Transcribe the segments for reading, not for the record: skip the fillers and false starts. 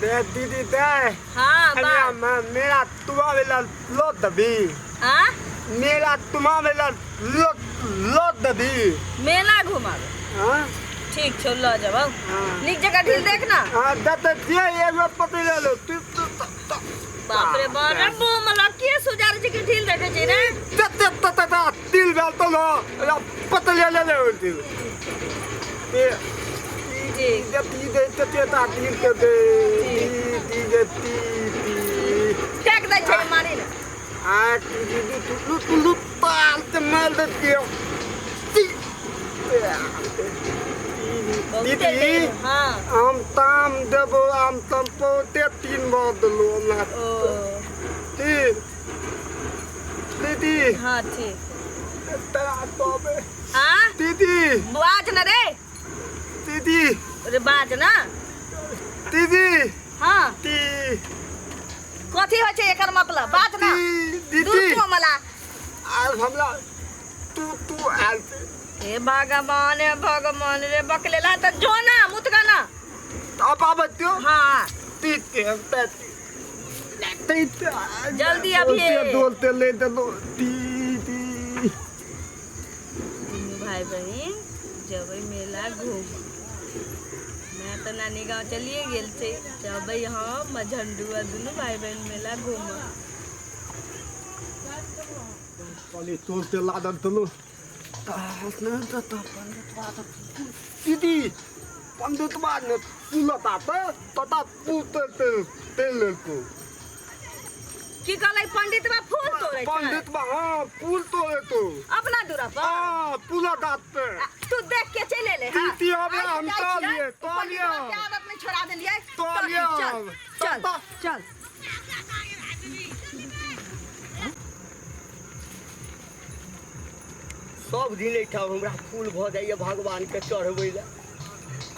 रे दीदी दे। हाँ। कन्या। बात। मेरा तुम्हारे ला लो दबी। हाँ। मेरा तुम्हारे ला लो लो दबी। मेला घुमाबे? हाँ। ठीक छौ, लऽ जेबौ। हाँ। नीक जगह ढील देख ना। हाँ, दत जे एगो पति ले लो तू तू तू। बाप रे बाप रे, मुँह में लग के सुजार छै कि ढील देखै छै रे? तत तत तत तिल बेल तो लो ला पति ले ले ले तिल ते। ठीक। दे ती दे ते ते ता तिल के दे ती ती दे ती ती। फेंक दै छै, मारी ने। आ ती ती ती तू तू तू ताल ते माल दे दियो ती। बहुते दीदी। देर, हाँ। हम ताम देबो, हम तम पोते तीन बार देलो हमरा। ओ। तीन दीदी। हाँ, ठीक। तोरा तबे। हाँ। दीदी। बाज न रे। दीदी। रे, बाज न। दीदी। हाँ। ती। कथी होइ छै एकर मतलब? बाज न। ती दीदी। दूर मला। आज हमरा तू तू आयल छै। हे भगवान, हे भगवान रे, बकलेला तऽ जो ना मुतगा ना। अब आबै दियौ। हाँ। ती ती ती ती। जल्दी अभिये। बोलते ले देलो ती ती। दुनू भाई बहिन जबै मेला घूम। मैं तऽ नानी गाँव चलिए गेल छै। जबै हम आ झंडू आ दुनू भाई बहिन मेला घूम। कहली तोलते लादल तलो दीदी, पंडितवा ने पुलता त तता पुलते तेल तेल लेलको। की कहलै? पंडित बा फूल तोड़ै छै? पंडितवा, हाँ, फूल तोड़े तो। अपना दूरा पर? हाँ, पुलता पे। आ, तू देख के चलि एले? हाँ। दीदी, हमरा आइ हम जाइ तो छियै, लिए, तो पंडितवा लिए। के आदत नहीं छोड़ा देलियै। तो लिए। चल चल चल। सब दिन एहिठाम हमरा फूल भऽ जाइए भगवानके चढ़बै लए,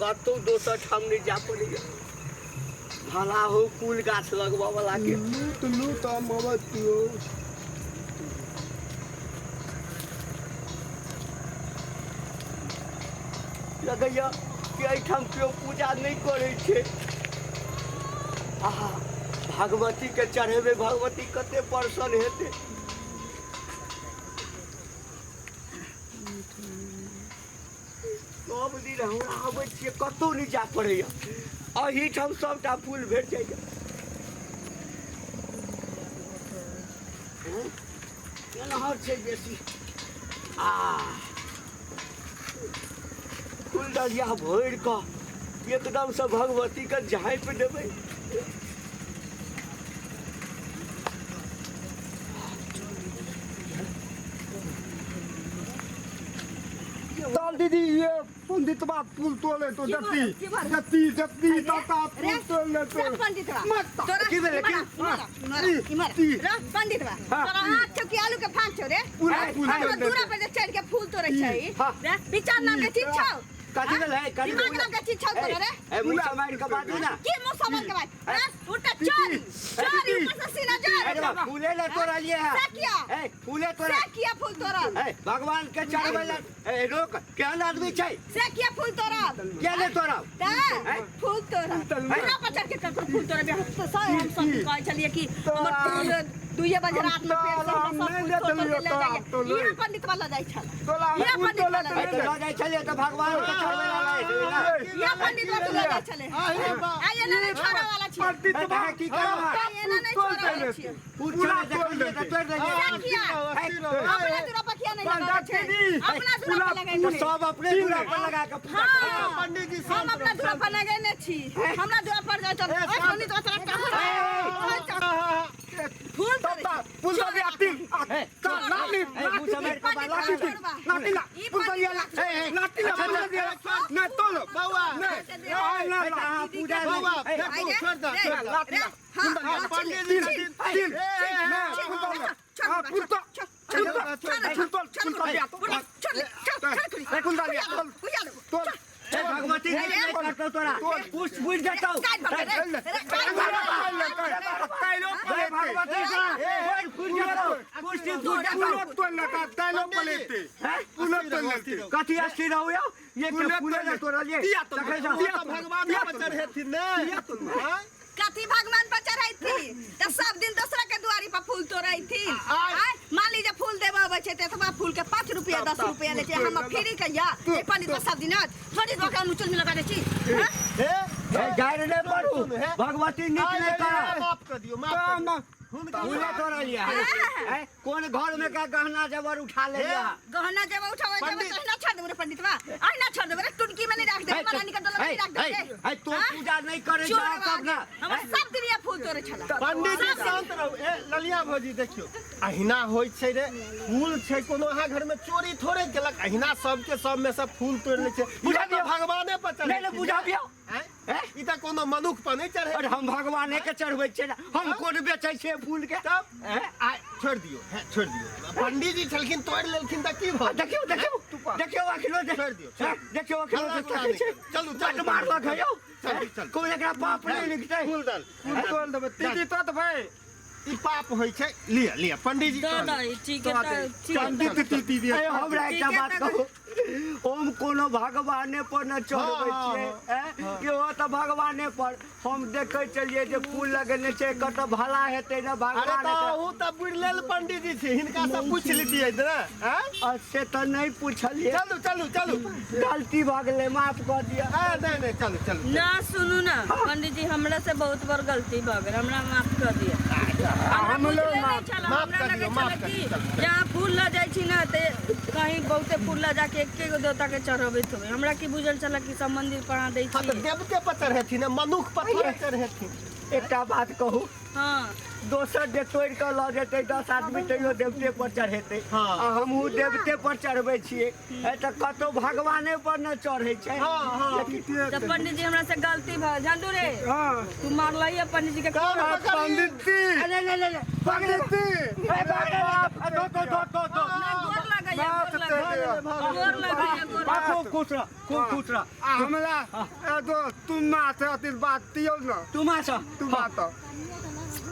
कतहु दोसर ठाम नहि जाय पड़ैए। भला हो फूल गाछ लगबऽ वला के। लूट लूट हम अबतियो। लगैए कि एहिठाम केओ पूजा नहि करै छै। आहा, भगवतीके चढ़ेबै, भगवती कते प्रसन्न हेतै। सब दिन हमरा आबै छियै, कतहु नहि जाय पड़ैए, एहिठाम सबटा फूल भेट जाइए। एनहर छै बेसी। आ फूल डलिया भरि कऽ एकदमसँ भगवतीके झाँपि देबै। चल दीदी, ये पंडितवा फूल तोले तो की जति भरल, की भरल? जति जति ताता रे, फूल तोले तो। सब पंडितवा। मत। तोरा की भेलै, की? इमहर आ, इमहर आ, इमहर आ। ती। रे, पंडितवा। हाँ। तोरा आँख छौ कि आलू के फाँक छौ रे? पूरा हाँ, फूल अपना तोड़ दूरा लेतौ। पर जे चढ़ि के फूल तोड़ै छै। हाँ। रे, विचार नाम के चीज छौ? कथी भेलै? कथी दिमाग नाम के चीज छौ तोरा रे? ए, मुँह सम्हारि कऽ बाजू ना। की मुँह संभाल के बाज? रे, उल्टा चोरी चोरी, ऊपर से सीना ए, जर। बाबा, फूले ले तोड़लियै है। से किया? ए, फूले तोड़े। से किया फूल तोड़ल? ए, भगवान के चढ़बै लए। ए, रोक, केहन आदमी छै? से किया फूल तोड़ल? किया नहि तोड़ब? तऽ फूल तोड़ल पूरा पर चढ़ के ककरो फूल तोड़बे? हम तऽ सब, हम सब कहै छलियै कि हमर फूल दुइये बजे रात में पेड़ से हम सब नहि फूल ले तोड़ तोड़ के देलियौ ले तोरा, जाइए। तो ले। इहे पंडित वाला जाइ छल। तोला हम इहे फूल पंडित तोले वाला तो जाइ ए, तऽ लऽ जाइ छलियै तऽ भगवान के चढ़बै लए लऽ जाइ छलियै ना। इहे पंडित वाला लऽ जाइ छलै। आ एना नहि छोड़ऽ वाला छियै। पंडितवा ए, तऽ अहाँ की करब? आ एना नहि छोड़ऽ वाला छियै। फूल चढ़ै देखलियै तऽ तोड़ि देलियै। से किया? अपना दूरा पर किया नहि लगाबै छै? अपना दूरा पर लगेने तऽ सब अपने दूरा पर लगा कऽ पूजा करै छै। हाँ, हम अपना दूरा पर लगेने छी। हमरा दूरा पर जाइ चल। ओइ पंडित वाला तोरा टांग फूल तोड़ै छै। फूल तोड़े आती ए, लाठी। ए, मुँह सम्हारि कऽ बाजू। लाठी लाठी ला फूल तोड़िया ला लाठी ला फूल तोड़िया नहीं तोड़ बौआ। नहीं ए, तऽ अहाँ पूजा बौआ, नहि- ए, फेकू, छोड़ दऽ, छोड़ दऽ। लाठी ला हाँ, हाँ, पंडित तीन जी, तीन नहीं फूल तोड़, हाँ, फूल तोड़, फूल तोड़, फूल तोड़, फूल तोड़िया फूल तोड़िया तोड़। ए, भगवती जी नहि करतौ तोरा, कुछ बुझि जेतौ। ए, भगवती तोरा बड़ फुटि जेतौ, कुछ फुटि जेतौ। कथी अस्थिर रहू यौ? ये के फूले ने तोड़लियै तखन से। भगवान पर चढ़ेथिन ने? आँय? कथी भगवान पर चढ़ाई थी त सब दिन दूसरा के दुआरी पर फूल तोड़ाई थी। आय मान लीजिए फूल देबे अबै छै त एतबा फूल के 5 रुपया 10 रुपया ले छै, हम फ्री के या ए पंडित सब दिन थोड़ी दोकान मुचुल में लगा दै छी। हां? हे गारि नहि पड़ू, भगवती नीक नहि करत। माफ कऽ दियौ, माफ कऽ दियौ। हुनका फूले तोड़लियै हैं? कोन घर में का गहना जेवर उठा ले लिया? गहना जेब उठावे जेब पंडित। तो ना छोड़ देबे रे पंडितवा, आई ना छोड़ देबे रे, टुनकी में नहीं राख देबे, महारानी के डोला में नहीं राख देबे। है तो पूजा नहीं करे चोर जा तब ना। हमर सब दिन ये फूल तोड़े छला। पंडित जी शांत रहू। ए ललिया भौजी देखियौ, अहिना होइ छै रे, फूल छै कोनो अहाँ घर में चोरी थोड़े केलक, अहिना सबके सब में सब फूल तोड़ि लै छै। बुझा दियौ। भगवाने पर चढ़ै नहीं नहीं बुझाबियौ। आँय? हैं? ई तऽ कोनो मनुख पर नहि चढ़ै। और हम भगवाने के चढ़बै छियै ने, हम कोन बेचै छियै फूल के? तब हैं? आ छोड़ि दियौ, हैं, छोड़ि दियौ। पंडित जी छलखिन, तोड़ि लेलखिन तऽ की भऽ देखियौ देखियौ देखियौ अखनो छोड़ि दियौ, छोड़ि दियौ। देखियौ अखनो हल्ला गुल्ला देखै नहि छै। करू। चलू, चलू, बड मारलक है यौ। चलू, चलू। कोन एकरा पाप नहि लिखतै? फूल दल फूल तोड़ देबै दीदी तो देबै। ई पाप होइ छै। लिअ लिअ पंडित जी दो तोड़ि दो ठीक है त ठीक है। पंडित दीदी दीदी अरे हमरा एकटा ठीक है, बात तब- कहू, हम कोनो भगवाने पर न चढ़बै हाँ, छियै, हैं? कि ओ तऽ भगवाने पर हम देखै छलियै जे फूल लगेने छै, एकर तऽ भला हेतै ने अरे भगवान तऽ हेतै। अहूँ तऽ बुड़ि पंडित जी छी, हिनका से पूछि लितियै ने। आँय? आ से तऽ नहि पुछलियै। चलू चलू चलू। गलती भऽ गेलै, माफ कऽ दिअ। आ, नहि नहि चलू चलू। ना सुनू ना पंडित जी, हमरा से बहुत बड़ गलती भऽ गेल, हमरा माफ कर दिअ। हमरा हमरो बुझले नहीं माफ- छल, माफ हमरा कर लगे दियौ, छल माफ कर कि दियौ, चलू। जहाँ फूल लऽ जाइ छी ना ते कहीं बहुते फूल लऽ जाके एके गो देवता के चढ़बैत होबै, हमरा की बुझल छल कि सब मंदिर पर अहाँ दै हाँ तऽ छी। देवते पर चढ़ेथिन, मनुख पर थोड़े चढ़ेथिन। एकटा बात कहू, हाँ दोसर जे तोड़ि कऽ लऽ जेतै 10 आदमी तैयो देवते पर चढ़ेतै। हाँ। आ हमहूँ देवते पर चढ़बै छियै, तऽ कतौ भगवाने पर न चढ़ै छै। हाँ, हाँ। लेकिन तऽ पंडित जी हमरा से गलती भऽ झंडू रे, हां तू मारलही है पंडित जी के। कान पकड़िए। पंडित जी नहीं नहीं नहीं पंडित जी ए, बाप रे बाप, दो दो दो दो दो। ना गोर लगैया, माफ गोर लगैया, कर दियौ। गोर लगैया, गोर बा, खूब खुश रह, खूब खुश रह। आ हमरा ए दो तुम माथे अति बात दियौ न। तू माँ तू बात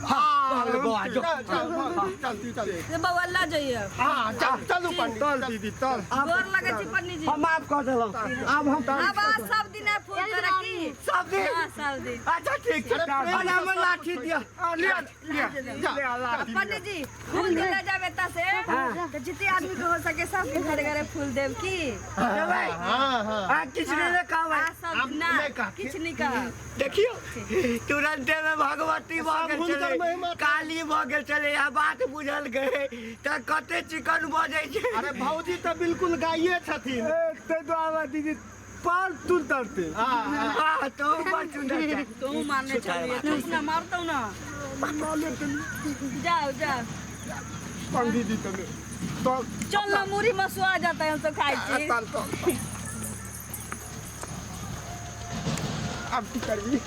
हाँ बौआ जो। चल चल चल चल। से बौआ लऽ जइए। हाँ चल चलू पंडित। तल दीदी तल। गोर लगै छी पंडित जी। हम माफ कऽ देलहुँ, आब हम आब अहाँ सब दिन फूल तोड़ै की? सब दिन। हाँ सब दिन। अच्छा ठीक छै, अरे हमर लाठी दिअ। आ लिया लिया लिया लाठी। पंडित जी फूल के लऽ जाब एतऽ से तऽ जितने आदमी के हो सके सबके घरे घरे फूल देब की? देबै? हाँ हाँ। आ किछु नहि कहबै। आ सब आब ना नहि कहथिन। किछु नहि कहब। देखियौ तुरंते में भगवती भऽ गेल हुनकर छलै, महिमा काली भऽ गेल छलै, आ बात बुझल गए तऽ कते चिकन बजै छै। अरे भौजी तऽ बिल्कुल गाइए छथिन। ए ते दुआवा दीदी पाल तुल तरते। हाँ हाँ। हाँ तो बड़ सुन्दर छै। तू मारने छलियै तू अपना मारतौ ना। जाओ जाओ पंडित जी तने तल चल ना मुरी मसुआ जाता है हम सब खाइ छी। तल तल। अब की करबी?